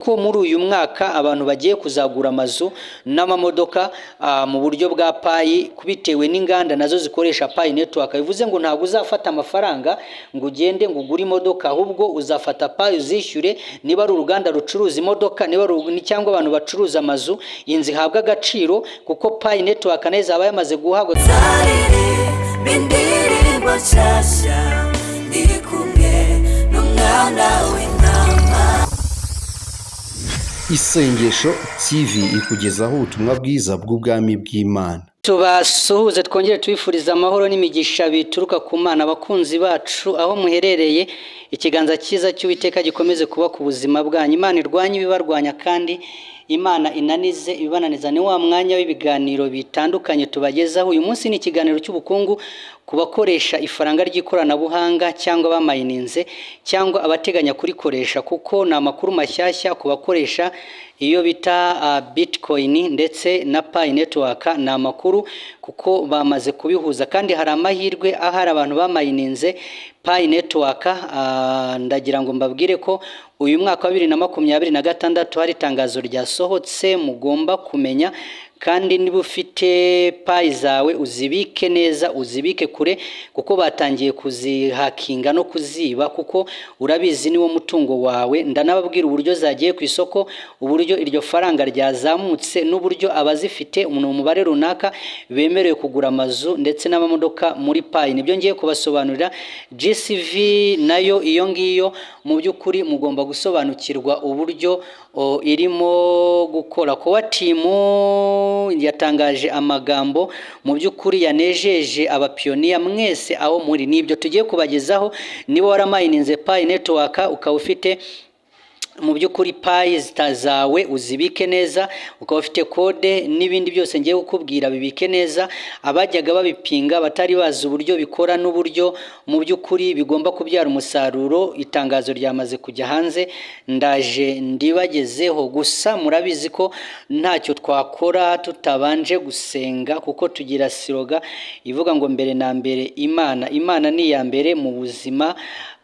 Ko muri uyu mwaka abantu bagiye kuzagura amazu n'amamodoka mu buryo bwa Pi, bitewe n'inganda nazo zikoresha Pi Network. Bivuze ngo ntabwo uzafata amafaranga ngo ugende ngo ugure imodoka, ahubwo uzafata Pi uzishyure. Niba ari uruganda rucuruza imodoka, niba ari cyangwa abantu bacuruza amazu, inzu ihabwa agaciro kuko Pi Network nayo izaba yamaze guhabwa. Nzaririmba indirimbo nshyashya ndi kumwe n'umwana w'intama. Isengesho TV ikugezaho ubutumwa bwiza bw'ubwami bw'Imana. Tubasuhuze, twongere tubifuriza amahoro n'imigisha bituruka ku Mana. Abakunzi bacu aho muherereye, ikiganza cyiza cy'Uwiteka gikomeze kuba ku buzima bwanyu. Imana irwanye ibibarwanya kandi Imana inanize ibibananiza. Ni wa mwanya w'ibiganiro bitandukanye tubagezaho. Uyu munsi ni ikiganiro cy'ubukungu ku bakoresha ifaranga ry'ikoranabuhanga cyangwa bamayininze cyangwa abateganya kurikoresha, kuko ni amakuru mashyashya ku bakoresha iyo bita Bitcoin ndetse na Pi Network. Ni amakuru kuko bamaze kubihuza kandi hari amahirwe ahari abantu bamayininze Pi Network. Ndagira ngo mbabwire ko uyu mwaka wa 2026 hari itangazo ryasohotse mugomba kumenya, kandi niba ufite Pi zawe uzibike neza, uzibike kure, kuko batangiye kuzihakinga no kuziba, kuko urabizi niwo mutungo wawe. Ndanababwira uburyo zagiye ku isoko, uburyo iryo faranga ryazamutse, n'uburyo abazifite mu mubare runaka bemerewe kugura amazu ndetse n'amamodoka muri Pi. Nibyo ngiye kubasobanurira. GCV nayo iyo ngiyo, mu by'ukuri mugomba gusobanukirwa uburyo irimo gukora. Core Team yatangaje amagambo mu by'ukuri yanejeje abapioneer mwese aho muri. Nibyo tugiye kubagezaho. Niba waramayininze Pi Network, ukaba ufite mu by'ukuri Pi zawe, uzibike neza. Ukaba ufite code n'ibindi byose ngiye kukubwira, bibike neza. Abajyaga babipinga batari bazi uburyo bikora n'uburyo mu by'ukuri bigomba kubyara umusaruro, itangazo ryamaze kujya hanze, ndaje ndibagezeho. Gusa murabizi ko ntacyo twakora tutabanje gusenga, kuko tugira slogan ivuga ngo "Mbere na mbere Imana". Imana ni iya mbere mu buzima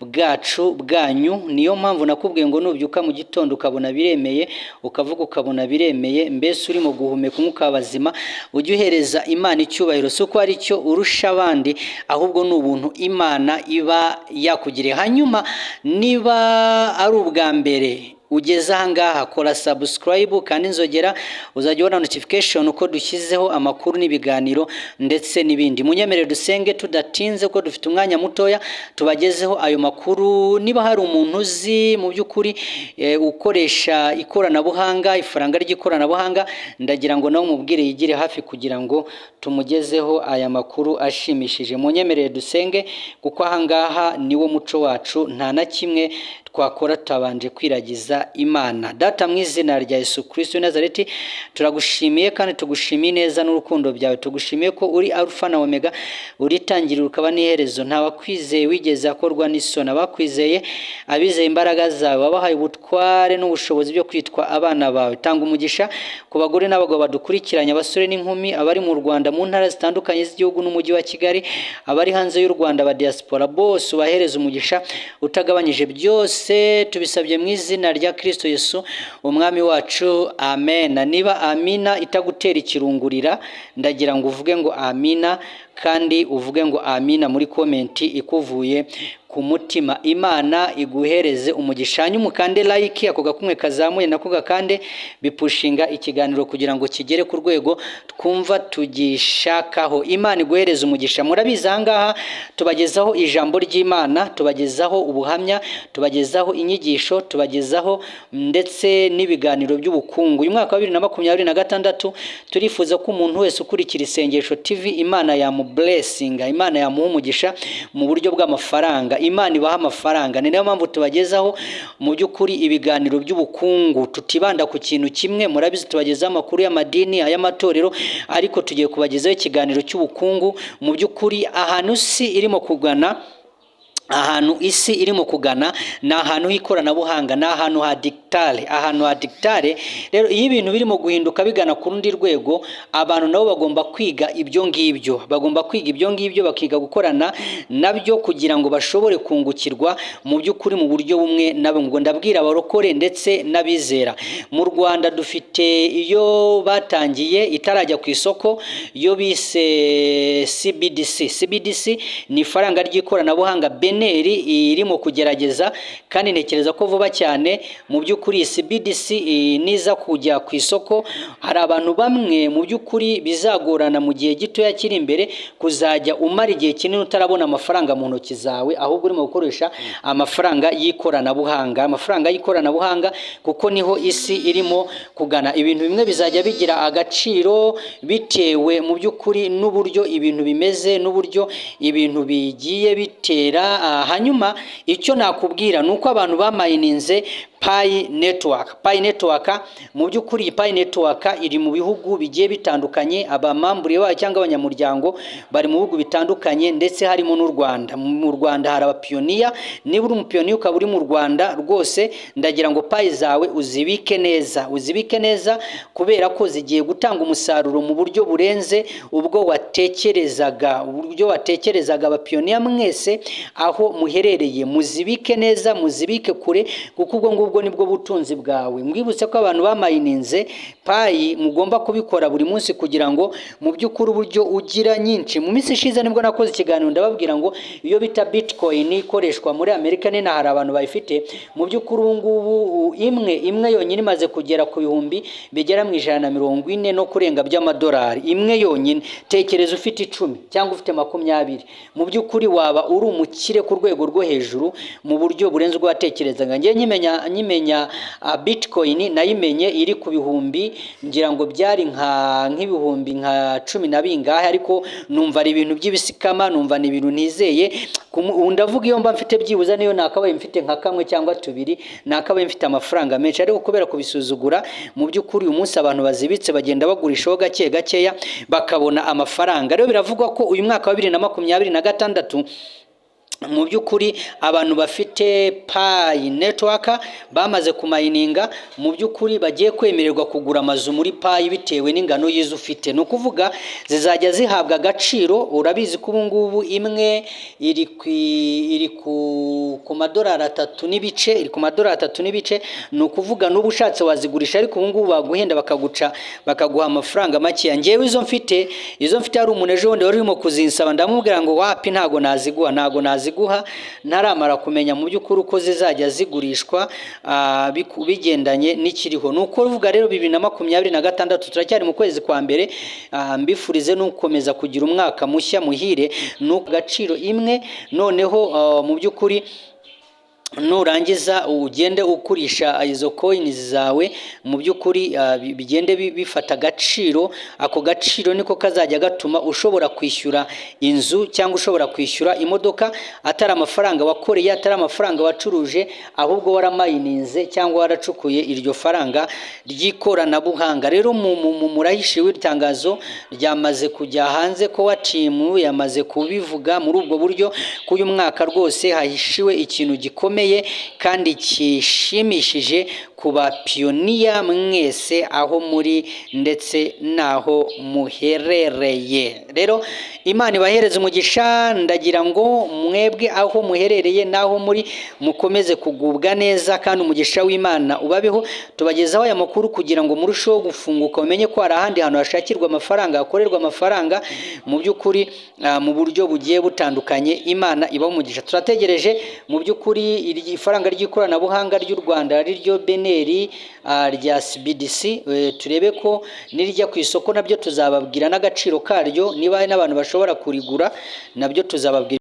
bwacu, bwanyu. Niyo mpamvu nakubwiye ngo nubyuka mu gitondo ukabona biremeye, ukavuga ukabona biremeye, mbese urimo guhumeka umwuka w'abazima, ujye uhereza Imana icyubahiro. Si uko ari cyo urusha abandi, ahubwo ni ubuntu Imana iba yakugiriye. Hanyuma niba ari ubwa mbere ugeze aha ngaha, kora subscribe kandi inzogera, uzajya ubona notification uko dushyizeho amakuru n'ibiganiro ndetse n'ibindi. Munyemerere dusenge tudatinze, ko dufite umwanya mutoya tubagezeho ayo makuru. Niba hari umuntu uzi mu by'ukuri ukoresha ikoranabuhanga, ifaranga ry'ikoranabuhanga, ndagira ngo nawe umubwire yigire hafi kugira ngo tumugezeho aya makuru ashimishije. Munyemerere dusenge, kuko aha ngaha niwo muco wacu, nta na kimwe twakora tutabanje kwiragiza Imana. Data, mu izina rya Yesu Kristo w'i Nazareti, turagushimiye kandi tugushimiye neza n'urukundo byawe. Tugushimiye ko uri Alpha na Omega, uri itangiriro ukaba n'iherezo. Nta wakwizeye wigeze akorwa n'isoni. Abakwizeye, abizeye imbaraga zawe, wabahaye ubutware n'ubushobozi byo kwitwa abana bawe. Tanga umugisha ku bagore n'abagabo badukurikiranye, abasore n'inkumi, abari mu Rwanda, mu ntara zitandukanye z'igihugu n'umujyi wa Kigali, abari hanze y'u Rwanda, ba diaspora bose, ubahereze umugisha utagabanyije. Byose tubisabye mu izina rya Kristo Yesu umwami wacu, amen. Niba amina itagutera ikirungurira, ndagira ngo uvuge ngo amina, kandi uvuge ngo amina muri comment ikuvuye ku mutima. Imana iguhereze umugisha. Hanyuma ukande like, ako gakumwe kazamuye nako gakande, bipushinga ikiganiro kugira ngo kigere ku rwego twumva tugishakaho. Imana iguhereze umugisha. Murabizi, aha ngaha tubagezaho ijambo ry'Imana, tubagezaho ubuhamya, tubagezaho inyigisho, tubagezaho ndetse n'ibiganiro by'ubukungu. Uyu mwaka wa 2026 turifuza ko umuntu wese ukurikira Isengesho TV Imana yamublessinga, Imana yamuha umugisha mu buryo bw'amafaranga, Imana ibaha amafaranga. Ni nayo mpamvu tubagezaho mu by'ukuri ibiganiro by'ubukungu, tutibanda ku kintu kimwe. Murabizi, tubagezaho amakuru y'amadini, ay'amatorero, ariko tugiye kubagezaho ikiganiro cy'ubukungu. Mu by'ukuri ahantu si irimo kugana Ahantu isi irimo kugana ni ahantu h'ikoranabuhanga, ni ahantu ha digital, ahantu ha digital. Rero iyo ibintu birimo guhinduka bigana ku rundi rwego, abantu nabo bagomba kwiga ibyo ngibyo, bagomba kwiga ibyo ngibyo, bakiga gukorana nabyo kugira ngo bashobore kungukirwa mu by'ukuri mu buryo bumwe na bumwe. Ubwo ndabwira abarokore ndetse n'abizera. Mu Rwanda dufite iyo batangiye itarajya ku isoko, iyo bise CBDC. CBDC ni ifaranga ry'ikoranabuhanga BNR irimo kugerageza, kandi ntekereza ko vuba cyane mu by'ukuri iyi CBDC niza kujya ku isoko, hari abantu bamwe mu by'ukuri bizagorana mu gihe gitoya kiri imbere kuzajya umara igihe kinini utarabona amafaranga mu ntoki zawe, ahubwo urimo gukoresha amafaranga y'ikoranabuhanga, amafaranga y'ikoranabuhanga, kuko niho isi irimo kugana. Ibintu bimwe bizajya bigira agaciro bitewe mu by'ukuri n'uburyo ibintu bimeze n'uburyo ibintu bigiye bitera. Hanyuma icyo nakubwira ni uko abantu bamayininze Pi Network, Pi Network mu by'ukuri, iyi Pi Network iri mu bihugu bigiye bitandukanye. Abamambure bayo cyangwa abanyamuryango bari mu bihugu bitandukanye, ndetse harimo n'u Rwanda. Mu Rwanda hari abapiyoniya. Niba uri umupiyoniya ukaba uri mu Rwanda, rwose ndagira ngo Pi zawe uzibike neza, uzibike neza, kubera ko zigiye gutanga umusaruro mu buryo burenze ubwo watekerezaga, uburyo watekerezaga. Abapiyoniya mwese aho muherereye, muzibike neza, muzibike kure, kuko ubwo ngubwo nibwo butunzi bwawe. Mwibutse ko abantu bamayininze Pi mugomba kubikora buri munsi kugira ngo mu by'ukuri uburyo ugira nyinshi. Mu minsi ishize nibwo nakoze ikiganiro, ndababwira ngo iyo bita Bitcoin ikoreshwa muri Amerika nina hari abantu bayifite. Mu by'ukuri ubu ngubu imwe imwe yonyine imaze kugera ku bihumbi bigera mu 140 no kurenga by'amadolari, imwe yonyine. Tekereza ufite 10 cyangwa ufite 20, mu by'ukuri waba uri umukire ku rwego rwo hejuru mu buryo burenze ubwo watekerezaga. Njye nkimenya Bitcoin, nayimenye iri ku bihumbi, ngira ngo byari nk'ibihumbi nka cumi na bingahe, ariko numva ari ibintu by'ibisikama, numva ni ibintu ntizeye. Ndavuga iyo mba mfite byibuze, niyo nakabaye mfite nka kamwe cyangwa tubiri, nakabaye mfite amafaranga menshi, ariko kubera kubisuzugura, mu by'ukuri uyu munsi abantu bazibitse bagenda bagurishaho gake gakeya bakabona amafaranga. Rero biravugwa ko uyu mwaka wa 2026 mu by'ukuri abantu bafite Pi Network bamaze kumayininga, mu by'ukuri bagiye kwemererwa kugura amazu muri Pi bitewe n'ingano y'izo ufite. Ni ukuvuga zizajya zihabwa agaciro. Urabizi ko ubu ngubu imwe iri ku madolari 3 n'ibice, iri ku madolari 3 n'ibice. Ni ukuvuga n'ubu ushatse wazigurisha, ariko ubu ngubu baguhenda, bakaguca, bakaguha amafaranga makeya. Ngewe izo mfite, hari umuntu ejo bundi wari urimo kuzinsaba, ndamubwira ngo wapi, ntago naziguha, ntago naziguha ntaramara kumenya mu by'ukuri uko zizajya zigurishwa bigendanye n'ikiriho. Ni ukuvuga rero 2026, turacyari mu kwezi kwa mbere. Mbifurize no gukomeza kugira umwaka mushya muhire. Ni agaciro imwe, noneho mu by'ukuri nurangiza ugende ukurisha izo coins zawe, mu by'ukuri bigende bifata agaciro. Ako gaciro niko kazajya gatuma ushobora kwishyura inzu cyangwa ushobora kwishyura imodoka, atari amafaranga wakoreye, atari amafaranga wacuruje, ahubwo waramayininze cyangwa waracukuye iryo faranga ry'ikoranabuhanga. Rero murahishiwe, itangazo ryamaze kujya hanze ko wa team yamaze kubivuga muri ubwo buryo, ko uyu mwaka rwose hahishiwe ikintu gikomeye kandi gishimishije ku bapiyoniya mwese aho muri ndetse n'aho muherereye. Rero Imana ibahereze umugisha. Ndagira ngo mwebwe aho muherereye n'aho muri mukomeze kugubwa neza kandi umugisha w'Imana ubabeho. Tubagezaho aya makuru kugira ngo murusheho gufunguka, mumenye ko hari ahandi hantu hashakirwa amafaranga, hakorerwa amafaranga mu by'ukuri mu buryo bugiye butandukanye. Imana ibahe umugisha. Turategereje mu by'ukuri iri faranga ry'ikoranabuhanga ry'u Rwanda, ari ryo BNR rya CBDC, turebe ko nirijya ku isoko nabyo tuzababwira n'agaciro karyo. Niba hari n'abantu bashobora kurigura, nabyo tuzababwira.